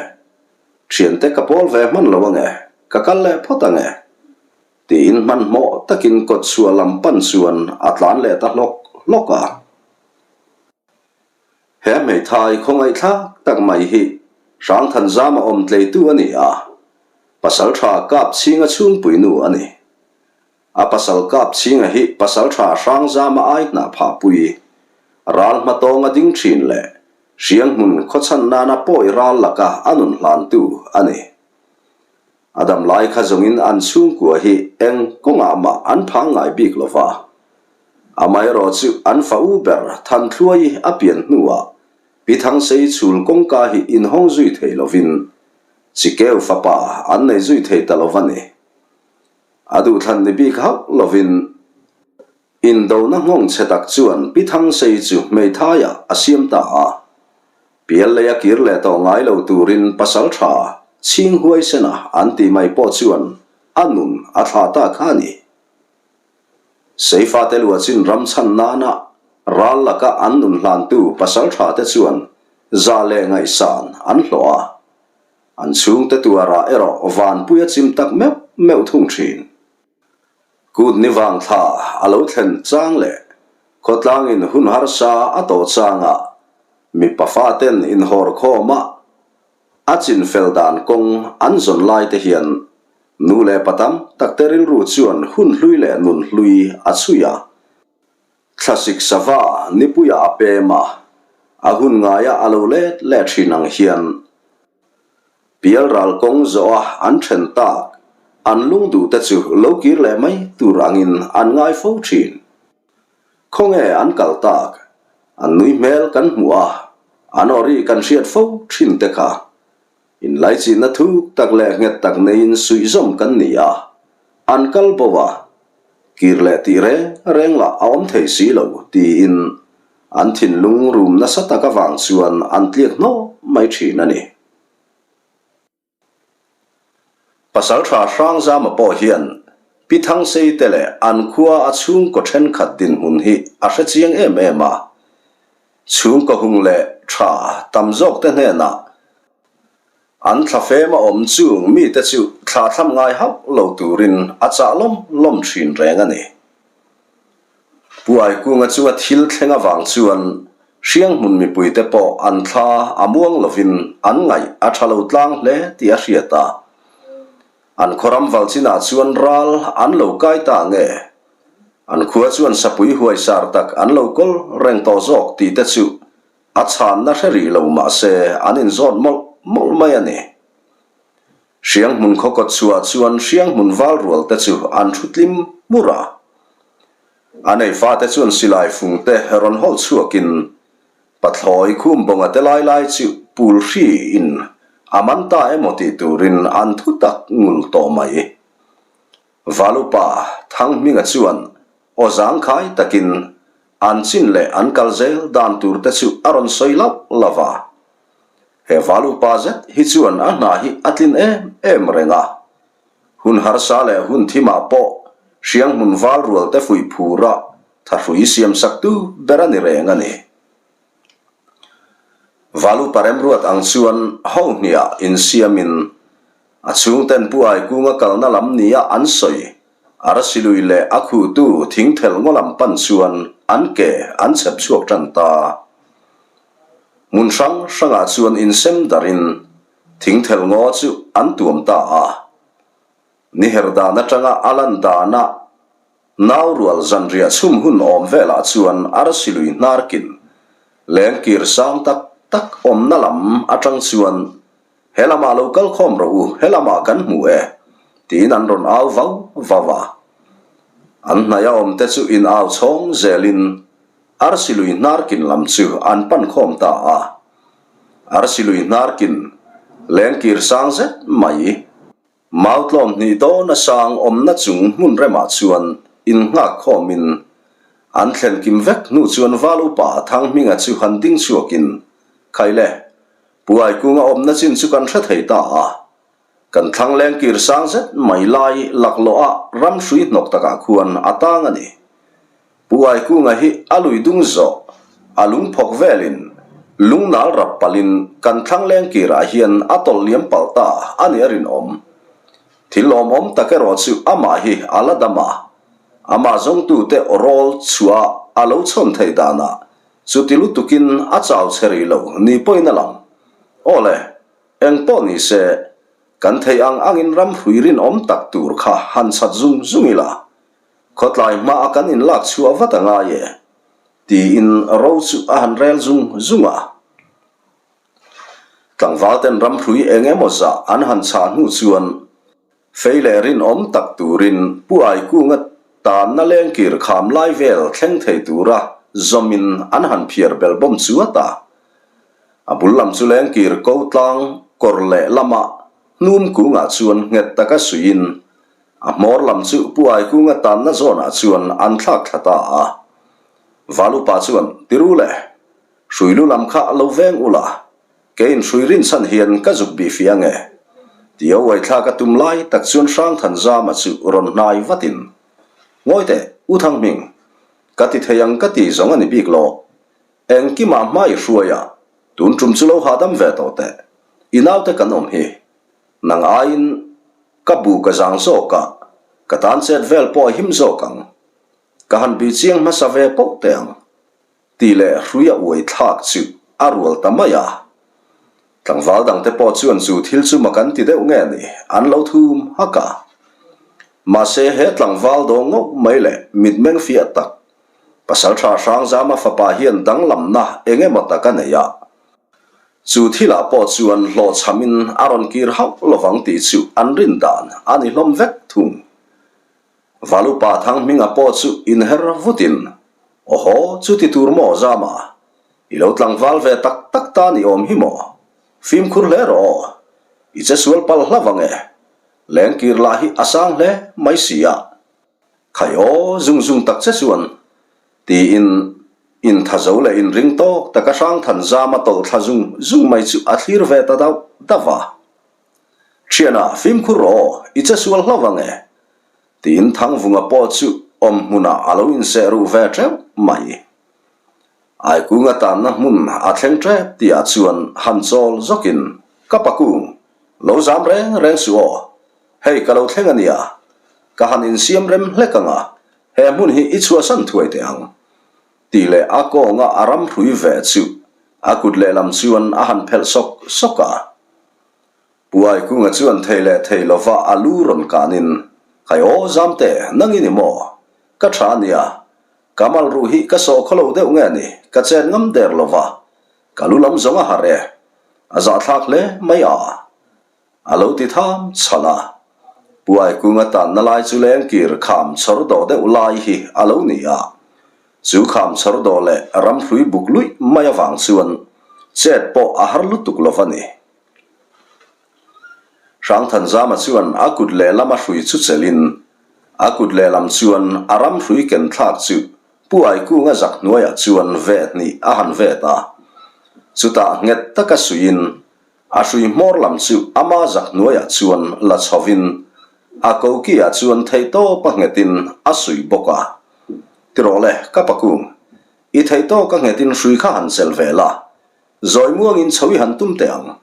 Thiante ka pawl ve hman lo ange, ka kal leh phawt ange. Tiin hmanhmawh takin kawtchhuah lam pan chuan a tlan leh ta hlawk hlawk a. He hmeithai khawngaihthlak tak mai hi Hrangthanzama awm tleitu a ni a, Pasaltha Kapchhinga chhungpuinu a ni. A pasal Kapchhinga hi Pasaltha Hrangzama ai hnah phahpui, ral hmatawnga ding thin leh Hrianghmun khawchhan nana pawi ral laka a nun hlantu a ni. A dam lai kha zawngin an chhungkua hi eng kawngah mah an phang ngai bik lo va. Amaherawh chu an fa u ber Thanthluai a pian hnuah Pi Thangsei chhul kawngka hi inhawng zui thei lovin Chikeu fapa an nei zui thei ta lo va ni. A duhthlan ni bik hauh lovin Indona nghawng chhe tak chuan Pi Thangsei chu hmeithaiah a siam ta a. Pial lei a kir leh tawh ngai lo turin pasal tha chhing huaisena an tih mai pawh chuan a nun a thlah ta kha a ni. Seifate luahchin ram chhan nana ral laka an nun hlantu pasal tha te chuan zah leh ngaihsan an hlawh a. An chhungte tuarah erawh vanpui a chim tak meuh meuh thung thin. Kut ni vang thla a lo thlen chang leh khawtlangin hun harsa a tawh changah mipa faten inhawr khawma a chin fel dan kawng an zawn lai te hian nu leh pa tam takte rilru chuan hun hlui leh nun hlui a chhui a. Thlasik sava nipuiah a pem a, a hun ngaiah a lo let leh thin ang hian Pialral kawng zawha an then tak an lung duh te chu lo kir leh mai tur angin an ngai fo thin. Khawnge an kal tak? An nui hmel kan hmuh a, an awri kan hriat fo thin te kha. Inlaichinna thuk tak leh nghet tak neiin suihzawm kan ni a, an kal bo a, kir leh tih reng reng lah a awm thei si lo tiin an thinlung rum nasa tak avang chuan an tliak hnawh mai thin a ni. Pasaltha Hrangzama pawh hian Pi Thangsei te leh an khua a chhungkaw thenkhat dinhmun hi a hre chiang em em a. Chhungkaw hung leh tha tam zawk te hnenah an thlafem a awm chung mite chu thla thlam ngai hauh lo turin a chah lawm lawm thin reng a ni. Pu Aikunga chunga thil thleng avang chuan Hrianghmun mipuite pawh an thla a muang lovin an ngaih a tha lo tlang hle tih a hriat a. An khawram val chinah chuan ral an lo kai ta nge? An khua chuan sapui huaisar tak an lo kawl reng tawh zawk tih te chu a chhanna hre rih lo mah se an inzawt mawlh mawlh mai a ni. Hrianghmun khaw kawt chhuah chuan Hrianghmun val rual te chu an thu tlim hmur a. A nei fate chuan silai fung te rawn hawlh chhuakin pathlawi khum bawnga te lai lai chu pul hri in a man ta emaw tih turin an thu tak ngul tawh mai. Valupa Thanghminga chuan aw zangkhai takin an chin leh an kal zel dan tur te chu a rawn sawi lauh lauh a. He Valupa zet hi chuan a hna hi a tlin em em reng a. Hun harsa leh hun thimah pawh Hrianghmun val rual te fuih phura thahrui siam saktu ber a ni reng a ni. Valupa remruat ang chuan ho hniah insiamin A chhungten Pu Aikunga kalna lam nia an sawi, Arasilui leh a khuhtu thingthel ngaw lam pan chuan an ke an chhep chhuak tan ta. Hmun hrang hrangah chuan insem darin thingthel ngaw chu an tuam ta a. Ni her dan atanga a lan dana nau rual zanriah chhum hun awm velah chuan Arasilui hnarkin lengkir sang tak tak awmna lam atang chuan He lamah lo kal khawm rawh u, he lamah kan hmu e, tiin an rawn au vau vau a. An hnaih a awmte chu in au chhawng zelin arsi lui hnarkin lam chu an pan khawm ta a. Arsi lui hnarkin lengkir sang zet mai, mau tlawm hnih dawn a sang awmna chung hmun remah chuan in nghak khawmin an thlen kim vek hnu chuan val upa Thanghminga chu han ding chhuakin, Khaile, Pu Aikunga awmna chin chu kan hre thei ta a, kan thlang leng kir sang zet mai lai laklawh a ram hrui hnawk takah khuan a tang a ni. Pu Aikunga hi a lui dung zawh, a lung phawk velin lung nal rap palhin kan thlang leng kirah hian a tawlh liam palh ta a ni a rinawm. Thil lawmawm tak erawh chu amah hi a la dam a, amah zawngtute aw rawl chhuah a lo chhawn theih danah Chuti lutukin a chau che rih lo ni pawhin a lang. Aw le, eng pawh ni se, kan theih ang angin ram hrui rinawm tak tur kha han chhat zung zung ila, khawtlai hmaah kan inlak chhuah vat a ngai e, tiin ro chu a han rel zung zung a. Tlangvalten ram hrui eng emaw zah an han chhah hnu chuan Fei leh rinawm tak turin Pu Aikunga tanna lengkir kham lai vel thleng thei tura zawmin an han phiar bel bawm chuat a. A bul lam chu lengkir ko tlang kawr leh lama hnum kungah chuan nghet taka suihin a hmawr lam chu Pu Aikunga tanna zawnah chuan an thlak thla ta a. Valupa chuan, Tiru le, hruilu lam kha lo veng ula, Kei inhrui rinchhan hian ka zuk bih fih ang e. Tia uaithlak a tum lai tak chuan Hrangthanzama chu rawn hnai vatin, Ngawi teh, U Thanghming, ka ti thei ang ka ti zawng a ni bik lo. Engkimah hma i hruai a, tun tum chu lo hahdam ve tawh teh. I naute kan awm hi. Nang aiin ka bu ka zang zawk a, ka tan chet vel pawh a him zawk ang. Ka han bih chiang hmasa ve poh teh ang. Tih leh hrui a uai thlak chu a rual ta mai a. Tlangval dangte pawh chuan chu thil chu mak an ti deuh nge ni, an lo thum hak a. Mahse he tlangval dawng ngauh mai leh mitmeng fiah tak, Pasaltha Hrangzama fapa hian danglamna eng emaw tak a nei a. Chu thilah pawh chuan hlawhchhamin a rawn kir hauh lovang tih chu an rin dan a ni hlawm vek thung. Valupa Thanghminga pawh chu inher vutin, Awhaw, chuti tur maw Zama? I lo tlangval ve tak tak ta ni awm hi maw? Fimkhur hle rawh aw. I che sual pal hla vang e. Lengkir lah hi a sang hle mai si a. Khai aw, zung zung tak che chuan, tiin inthazo leh inring tawk taka Hrangthanzama tawlh thla zung zung mai chu a thlir ve ta dauh dauh a. Thiana, fimkhur rawh aw, i che sual hlauh ang e, tiin Thangvunga pawh chu awm hmunah a lo inseh ruh ve teuh mai. Aikunga tanna hmun a thleng tep tihah chuan han chawl zawkin, Ka pakung, lo zam reng reng suh aw, hei ka lo thleng a nia, ka han insiam rem hlek ang a, he hmun hi i chhuahsan thuai teh ang, tih leh a kawnga a ramhrui ve chu a kut lehlam chuan a han phelh sawk sawk a. Puai Kunga chuan thei leh thei lova a lu rawn kanin, Khai aw Zamte, nang i ni maw? Ka tha a nia, ka mal ruh hi ka sawh khaw lo deuh nge ni, ka chen ngam der lova, ka lu lam zawng a harh e, a zahthlak hle mai a. A lo ti tham chhalh a. Puai Kunga tanna lai chu lengkir kham chhawr dawh deuh lai hi a lo ni a. Chu kham chhawr dawh leh ramhlui buk luih mai avang chuan chet pawh a har lutuk lova ni. Hrangthanzama chuan a kut lehlam a hrui chu chelhin, a kut lehlam chuan a ram hrui ken thlak chu Pu Aikunga zak hnuaiah chuan ve hnih a han vet a. Chutah nghet taka suiin a hrui hmawr lam chu ama zak hnuaiah chuan la chhovin a kokiah chuan theihtawp a nghetin a suih bawk a. Tirawh le, ka pakung, i theihtawk a nghetin hrui kha han chelh ve la, Zawi muangin chho i han tum teh ang,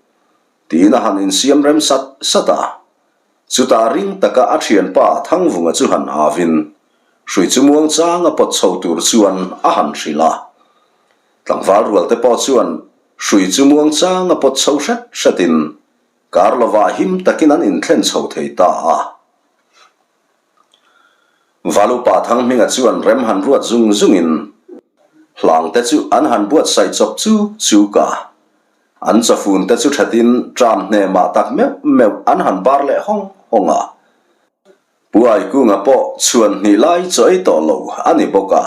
tiin a han insiam rem sat sat a. Chutah ring taka a thianpa Thangvunga chu han avin, hrui chu muang changa pawt chho tur chuan a han hrilh a. Tlangval rualte pawh chuan hrui chu muang changa pawt chho hret hretin kar lovah him takin an inthlen chho thei ta a. Valupa Thanghminga chuan rem han ruat zung zungin hlangte chu an han buatsaih chawp chu chuk a. An chawfun te chu thatin tram hnemah tak meuh meuh an han bar leh hawng hawng a. Pu Aikunga pawh chhuan hnih lai chaw ei tawh lo a ni bawk a.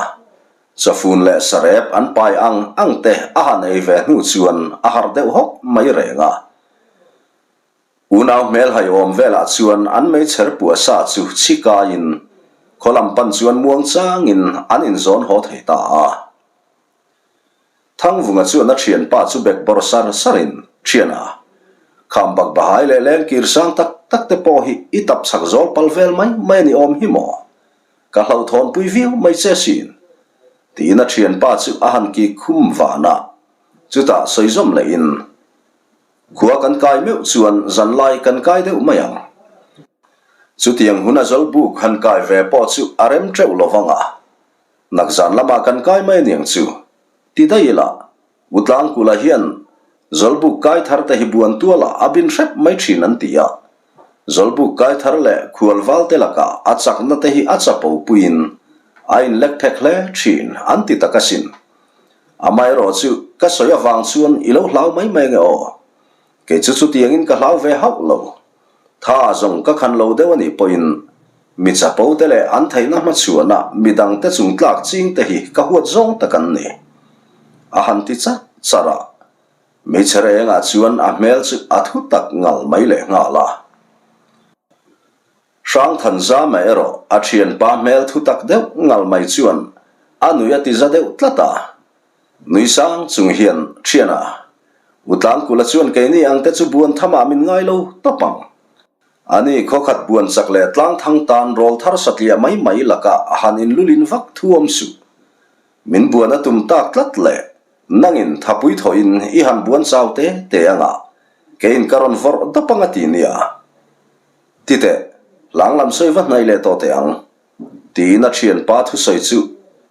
Chawfun leh sarep an pai ang ang te a han ei ve hnu chuan a harh deuh hawk mai reng a. Unau hmelhai awm velah chuan an meichher puahsa chu chhi kaiin khaw lam pan chuan muang changin an inzawn haw thei ta a. Thangvunga chuan a thianpa chu bek bawr sar sarin, Thiana, kham bak bahai leh lengkir sang tak tak te pawh hi i tap chak zawl pal vel mai mai a ni awm hi maw? Ka hlauhthawnpui viau mai che sin, tiin a thianpa chu a han kik khum van a. Chutah sawi zawm lehin, Khua kan kai meuh chuan zanlai kan kai deuh mai ang. Chutiang hun a Zawlbuk han kai ve pawh chu a rem teuh lo vang a, nakzan lamah kan kai mai aniang chu. Ti daih ila, U Tlangkula hian Zawlbuk kai thar te hi buan tualah a bin hrep mai thin an ti a. Zawlbuk kai thar leh khualval te lakah a chakna te hi a chapo puiin a inlek phek hle thin an ti tak asin. Amaherawh chu ka sawi avang chuan i lo hlau mai mai nge aw? Kei chu chutiangin ka hlau ve hauh lo. Tha zawng ka khan lo deuh a nih pawhin mi chapo te leh an theihna hmachhuana mi dangte chung tlak ching te hi ka huat zawng tak an ni. A han ti charh charh a, hmeichhe rengah chuan a hmel chu a thu tak ngal mai leh nghal a. Hrangthanzama erawh a thianpa hmel thu tak deuh ngal mai chuan a nui a ti za deuh tlat a. Nui sang chung hian thiana U Tlangkula chuan keini ang te chu buan thamah min ngai lo tawp ang. Ani khawkhat buan chak leh tlangthang tan rawl thar satliah mai mai lakah a han inlulin vak thu awm suh. Min buan a tum tak tlat leh nangin thapui thawhin i han buan chau te te anga keiin ka rawn vawrh dawp anga ti nia. Ti teh, hlang lam sawi va hnaih leh tawh teh ang, tiin a thianpa thusawi chu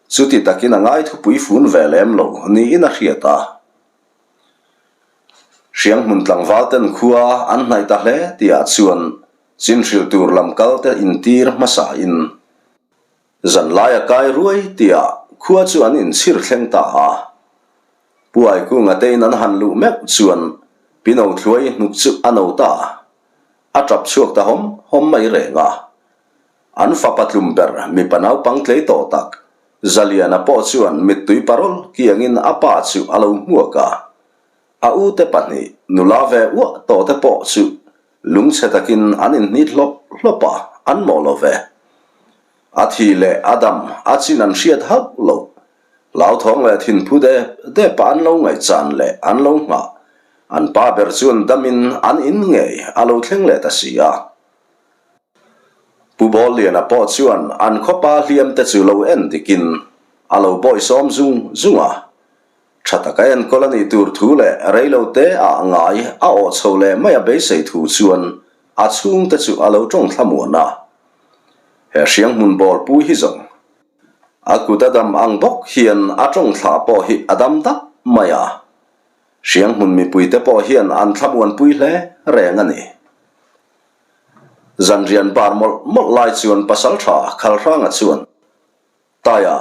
chuti takin a ngai thupui fun ve lem lo niin a hriat a. Hrianghmun tlangval ten khua an hnaih ta hle tihah chuan chin hrilh tur lam kal te intir hmasa in zanlai a kai ruai tihah khua chu an inchhir thleng ta a. Pu Aikunga te in an han luh meuh chuan Pino thluai hnuk chu a no ta a. A tap chhuak ta hawm hawm mai reng a. An fapa tlum ber mipa naupang tlei tawh tak Zaliana pawh chuan mittui parawl kiangin a pa chu a lo hmuak a. A ute pahnih nula ve uah tawh te pawh chu lungchhe takin an inhnit hlawp hlawp a, an mawh lo ve. A thi leh a dam a chin an hriat hauh loh. Hlauthawng leh thinphu dep dep ah an lo ngaihchan leh an lo nghah. An pa ber chuan damin an in ngei a lo thleng leh ta si a. Pu Bawlliana pawh chuan an khawpa hliam te chu lo en dikin a lo bawisawm zung zung a. Tha taka enkawl a nih tur thu leh reilo te ah ngai a awh chho leh mai a beisei thu chuan a chhungte chu a lo tawng thlamuan a. He hrianghmun bawlpu hi zawng a kut a dam ang bawk hian a tawng thla pawh hi a dam dap mai a. Hrianghmun mipuite pawh hian an thlamuanpui hle reng a ni. Zanrian bar mawlh mawlh lai chuan Pasaltha Khalhranga chuan, Taia,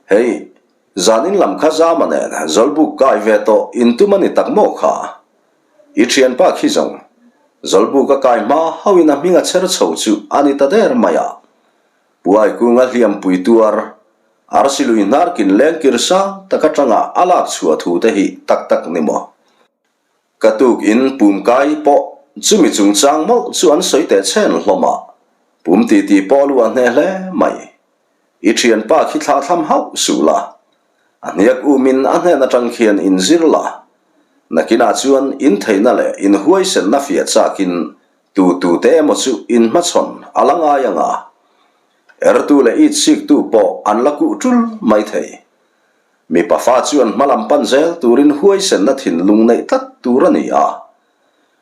hei, zanin lam kha Zama nen Zawlbuk kai ve tawh in tum a ni tak maw kha? I thianpa khi zawng, Zawlbuk a kai hma hauhin a hming a chher chho chu a ni ta der mai a. Puaikunga hliampui tuar, arsi lui hnar kin leng kir sang tak atanga a lak chhuah thu te hi tak tak ni maw? Ka tuk in pum kai pawh chumi chungchang mawlh chu an sawi teh chhen hlawm a, pum titi pawh lu a hne hle mai. I thianpa khi thlah thlam hauh suh la, a hniak um in a hnen atang khian in zir la, nakinah chuan in theihna leh in huaisenna fiah chak in tu tu te emaw chu in hmachhawn a la ngai ang a, ertu leh itsiktu pawh an la kuh tul mai thei. Mipa fa chuan hmalam pan zel turin huaisenna thinlung neih tlat tur a ni a.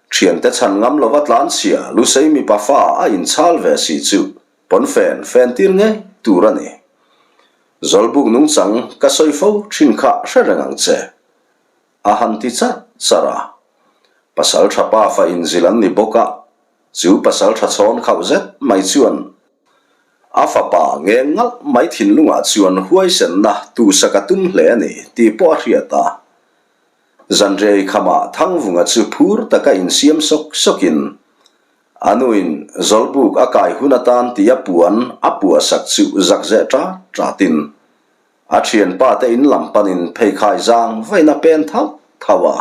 Thiante chhan ngam lova tlanchhia Lusei mipa fa a inchhal ve si chu pawnfen fen tir ngei tur a ni. Zawlbuk nungchang ka sawi fo thin kha hre reng ang che. A han ti charh charh a. Pasal tha pa fa inzil an ni bawk a, chu pasal tha chhawn khauh zet mai chuan A fapa ngeng ngalh mai thinlungah chuan huaisenna tusak a tum hle a ni tih pawh a hriat a. Zanrei khamah Thangvunga chu phur taka insiam sawk sawkin a nuin Zawlbuk a kai hun atan tia puan a puahsak chu zakzeh ṭat ṭatin a ṭhianpa te in lam panin pheikhai zang vain a pen thauh thauh a.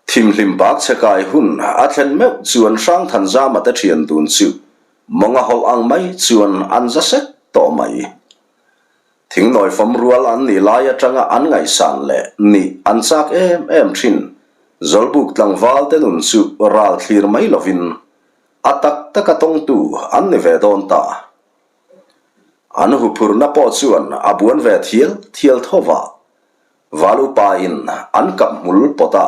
Thimhlim bak che kai hun a thlen meuh chuan Hrangthanzama te thian dun chu mawng a hawlh ang mai chuan an za sek tawh mai. Thingnawi fawm rual an nih lai atanga an ngaihsan leh nih an chak em em thin Zawlbuk tlangval te nun chu ral thlir mai lovin a tak taka tawngtu an ni ve dawn ta. An huphurna pawh chuan a buan ve thial thial tho va. Val upa in an kap hmul pawt a,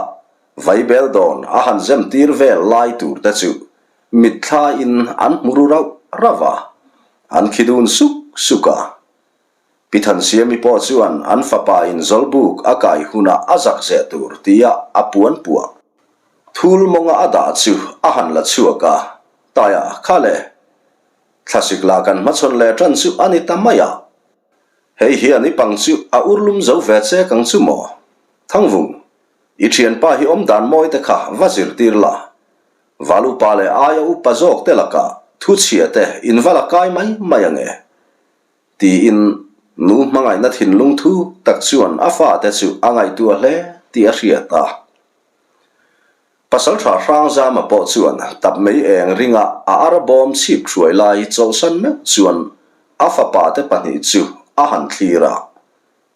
vaibel dawn a han zem tir vel lai tur te chu mitthla in an hmu ru rauh rauh a, an khi dun suk suk a. Pi Thansiami pawh chuan an fapa in Zawlbuk a kai hunah a zak zeh tur tia a puan puah thul mawnga a dah chu a han la chhuak a, Taia kha le, thlasik lah kan hmachhawn leh tan chu a ni ta mai a. Hei hian i pang chu a urlum zo ve che kang chu maw? Thangvung, i thianpa hi awm dan mawi te kha va zirtir la. Val upa leh aia upa zawk te lakah thu chhia te in va la kai mai mai ange. Tiin nu hmangaihna thinlung thu tak chuan a fate chu a ngaihtuah hle tih a hriat a. Pasalṭha Hrangzama pawh chuan tap mei eng ringa a ara bawm chhip hruai lai chawlhsan meuh chuan a fapa te pahnih chu a han thlir a,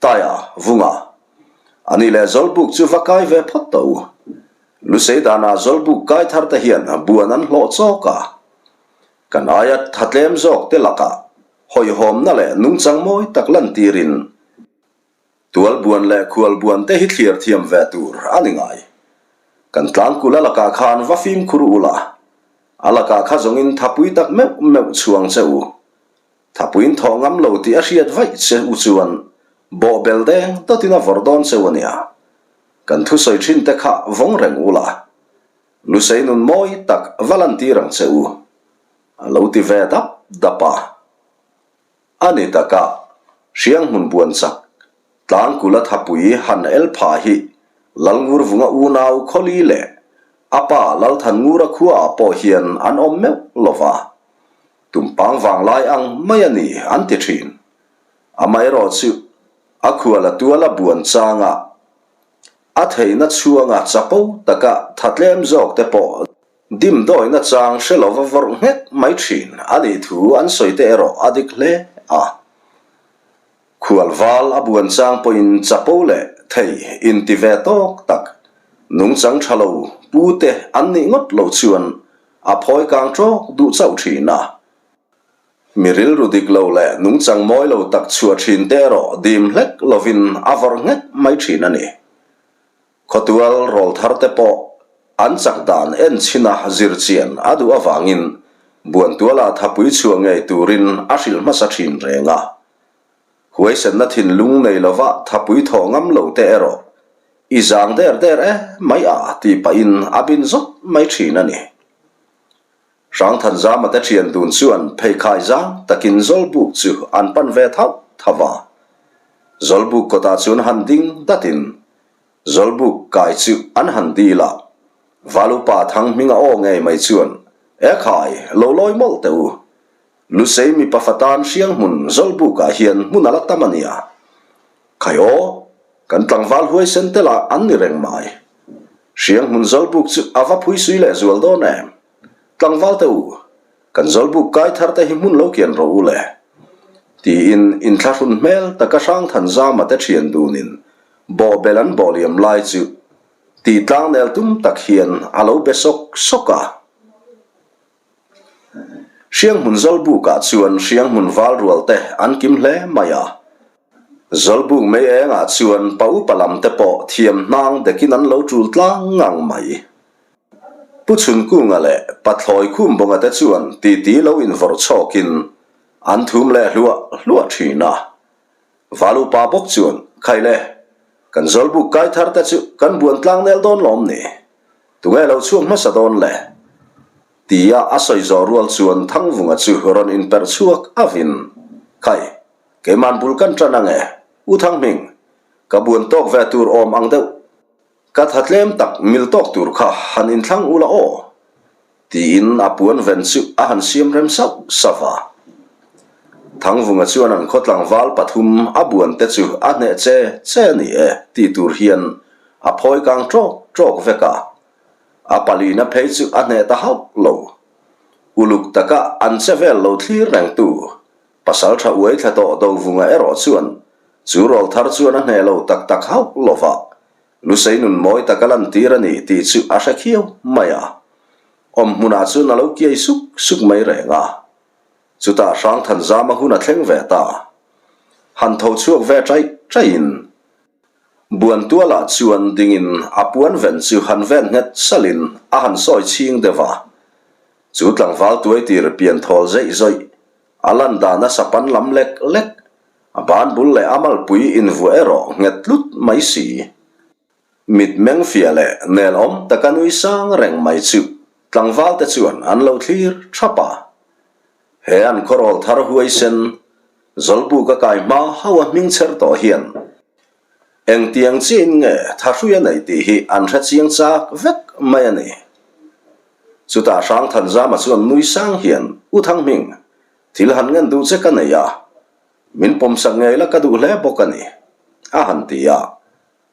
Taia, Vunga, a nih leh Zawlbuk chu va kai ve phawt tawh u. Lusei danah Zawlbuk kai thar te hian buan an hlawh chawk a, kan aia tha tlem zawk te lakah hawihhawmna leh nungchang mawi tak lantirin, Tualbuan leh khualbuan te hi thlir thiam ve tur a ni ngai. Kan tlangkula lakah khan va fimkhur ula. A lakah kha zawngin thapui tak meuh meuh chhuang che u. Thapuiin thawh ngam lo tih a hriat vaih che u chuan bawhbel deng dawtin a vawrh dawn cheu a nia. Kan thusawi thin te kha vawng reng u la. Lusei nun mawi tak va lantir ang che u. A lo ti ve dap dap a. A ni taka, Hrianghmun buan chak, Tlangkula thapui han el pha hi Lalngurvunga unau Khawli leh a pa Lalthanngura khuaah pawh hian an awm meuh lo va. Tumpang vanglai ang mai a ni an ti thin. Amaherawh chu a khuala tuala buan changa a theihna chhuanga chapo taka tha tlem zawk te pawh Dimdawina chang hre lova vawrh nghet mai thin a nih thu an sawi te erawh a dik hle a. Khualval a buan chang pawhin chapo leh thei inti ve tawk tak, nungchang tha lo pu te an nih ngawt lo chuan a phawi kang tawk duh chauh thin a. Mi rilru dik lo leh nungchang mawi lo tak chhuah thin te erawh dim hlek lovin a vawrh nghet mai thin a ni. Khawtual rawl thar te pawh an chak dan en chhin a zir chian a duh avangin Buantuala thapui chhuah ngei turin a hrilh hmasa thin reng a. Huaisenna thinlung nei lova thapui thawh ngam lo te erawh i zang der der e mai a tih pahin a bin zawt mai thin a ni. Hrangthanzama te thian dun chuan pheikhai zang takin Zawlbuk chu an pan ve thauh thauh a. Zawlbuk kawtah chuan han ding datin Zawlbuk kai chu an han dil a. Valupa thang hminga aw ngei mai chuan, E khai, lo lawi mawlh teh u. Lusei mipa fatan Hrianghmun Zawlbukah hian hmun a la tam a nia. Khai aw, kan tlangval huaisen te lah an ni reng mai. Hrianghmun Zawlbuk chu a va phuisui leh zual dawn em? Tlangval te u, kan Zawlbuk kai thar te hi hmun lo kian rawh u le. Tiin inthlahrun hmel taka Hrangthanzama te thian dunin bawhbel an bawh liam lai chu tih tlangnel tum tak hian a lo be sawk sawk a. Hrianghmun Zawlbukah chuan Hrianghmun val rual te an kim hle mai a. Zawlbuk mei engah chuan pa upa lam te pawh thiam hnang dekin an lo tul tlang ngang mai. Pu Chhunkunga leh Pathlawi Khumbawnga te chuan titi lo invawrh chhawkin an thum leh hluah hluah thin a. Val upa bawk chuan, Khai le, kan Zawlbuk kai thar te chu kan buan tlang nel dawn lawm ni? Tunge lo chhuak hmasa dawn le? Tia a sawi zawh rual chuan Thangvunga chu rawn inperh chhuak avin, Khai, keiman bul kan tan ange, U Thanghming, ka buan tawk ve tur awm ang deuh. Ka tha tlem tak mil tawk tur kha han inthlang ula aw, tiin a puan ven chu a han siam rem sauh sauh a. Thangvunga chuan an khaw tlangval pathum a buan te chu a hneh che che a ni e tih tur hian a phawi kang ṭawk ṭawk vek a. A palina phei chu a hneh ta hauh lo. Uluk taka an che vel lo thlir rengtu Pasal tha uai thla tawh Dovunga erawh chuan chu rawl thar chuan a hneh lo tak tak hauh lo va, Lusei nun mawi tak a lantir a ni tih chu a hre khiau mai a. Awm hmunah chuan a lo kiai suk suk mai reng a. Chutah Hrangthanzama hun a thleng ve ta. Han tho chhuak ve chaih chaihin Buantualah chuan dingin a puan ven chu han ven nghet salin a han sawi chhing deuh a. Chu tlangval tuaitir pian thawl zeih zawih A lan dan a sapan lam lek lek, a ban bul leh a malpui invuah erawh nghet tlut mai si. Mit meng fiah leh nel awm taka nui sang reng mai chu tlangval te chuan an lo thlir thap a. He an khawrawl thar huaisen, Zawlbuk a kai hma ho a hming chher tawh hian engtiang chiahin nge thahrui a neih tih hi an hre chiang chak vek mai a ni. Chutah Hrangthanzama chuan nui sang hian, U Thanghming, thil han ngen duh che ka nei a, min pawmsak ngei la ka duh hle bawk a ni, a han ti a.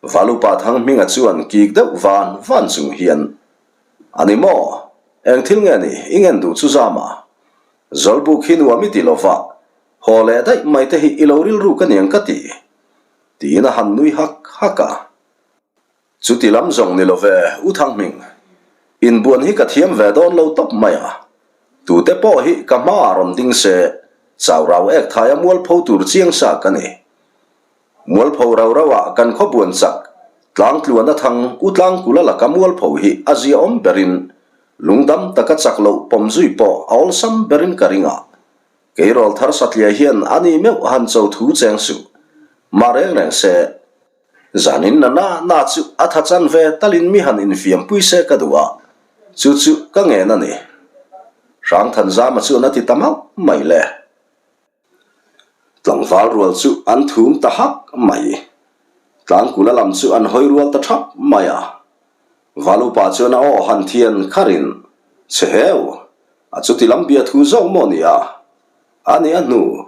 Valupa Thanghminga chuan kik deuh van van chung hian, A ni maw? Eng thil nge ni i ngen duh chu Zama? Zawlbuk hi nuam i ti lo va, haw leh daih mai te hi i lo rilru ka niang ka ti, tiin a han nui hak hak a. Chuti lam zawng ni lo ve, U Thanghming. Inbuan hi ka thiam ve dawn lo tawp mai a. Tute pawh hi ka hmaah rawn ding se, chau rau ek thaia mualpho tur chiang sa ka ni. Mualpho rau rauah kan khaw buan chak, tlangtluan a thang U Tlangkula laka mualpho hi a ziaawm berin. Lungdam taka chak loh pawm zui pawh a awlsam berin ka ring a. Kei rawlthar satliah hian a ni meuh han cho thu cheng suh. Mah reng reng se, zanin na na na chu a tha chan ve talin mi han infiampui se ka duh a, chu chu ka ngen a ni. Hrangthanzama chuan a ti ta mauh mai le. Tlangval rual chu an thum ta hak mai. Tlangkula lam chu an hawi rual ta thap mai a. Valupa chuan a aw han thian kharin, Che heu, a chuti lam bia thu zawk maw ni a? A ni a hnu,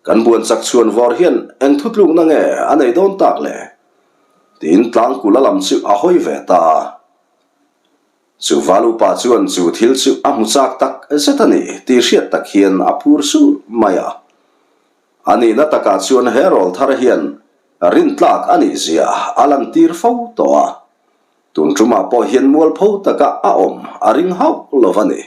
kan buan chak chhuan vawr hian eng thutlukna nge a nei dawn tak le? Tiin Tlangkula lam chu a hawi ve ta a. Chu Valupa chuan chu thil chu a hmu chak tak zet a ni tih hriat tak hian a phur sur mai a. A nihna takah chuan he rawl thar hian rintlak a nih zia a lantir fo tawh a. Tun tumah pawh hian mualpho taka a awm a ring hauh lo a ni.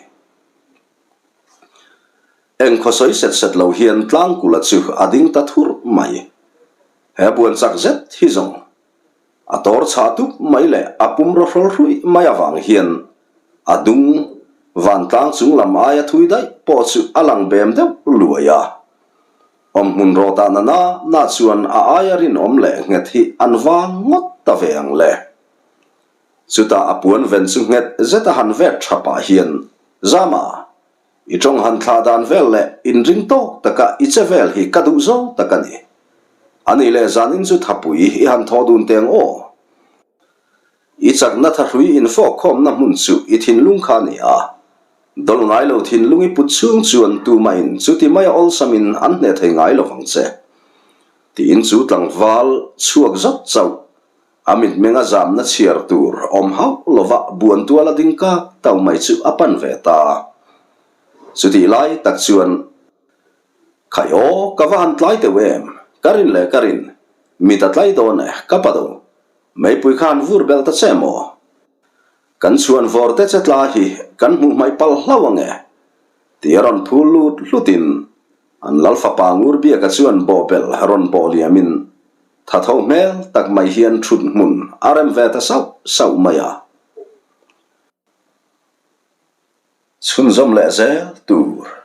Eng khawsawi set set lo hian Tlangkula chu a ding ta thur mai. He buan chak zet hi zawng A tawr chhah tup mai leh a pum raw hrawl hruih mai avang hian a dung vantlang chung lam aia thui daih pawh chu a lang bem deuh luai a. Awmhmun rawtah na na na chuan a aia rinawm leh nghet hi an vang ngawt ta ve ang le. Chutah a puan ven chu nghet zet a han vet tha pah hian, Zama! I tawng han thlah dan vel leh inring tawk taka i che vel hi ka duh zawng tak a ni. A nih leh zanin chu thapui i han thaw dun teng aw. I chakna thahrui infawk khawmna hmun chu i thinlung kha a ni a. Dawlh ngai lo thinlung i put chhung chuan tumahin chuti maia awlsamin an hneh thei ngai lo vang che. Tiin chu tlangval chhuak zat chauh A mitmeng a zamna chhiar tur awm hauh lova buan tual a ding kak tau mai chu a pan ve ta. Chutih lai tak chuan, Khai aw, ka va han tlai teuh em? Ka rin leh ka rin, mit a tlai dawn e, ka pa do. Meipui kha han vur belh ta che maw? Kan chhuan vawr te che tla hi kan hmuh hmaih palh hlauh ang e, ti a rawn phul lut hlutin An lal fapa Ngurbiaka chuan bawhbel rawn bawh liamin thatho hmel tak mai hian thut hmun a rem ve ta sauh sauh mai a. Chhunzawm leh zel tur.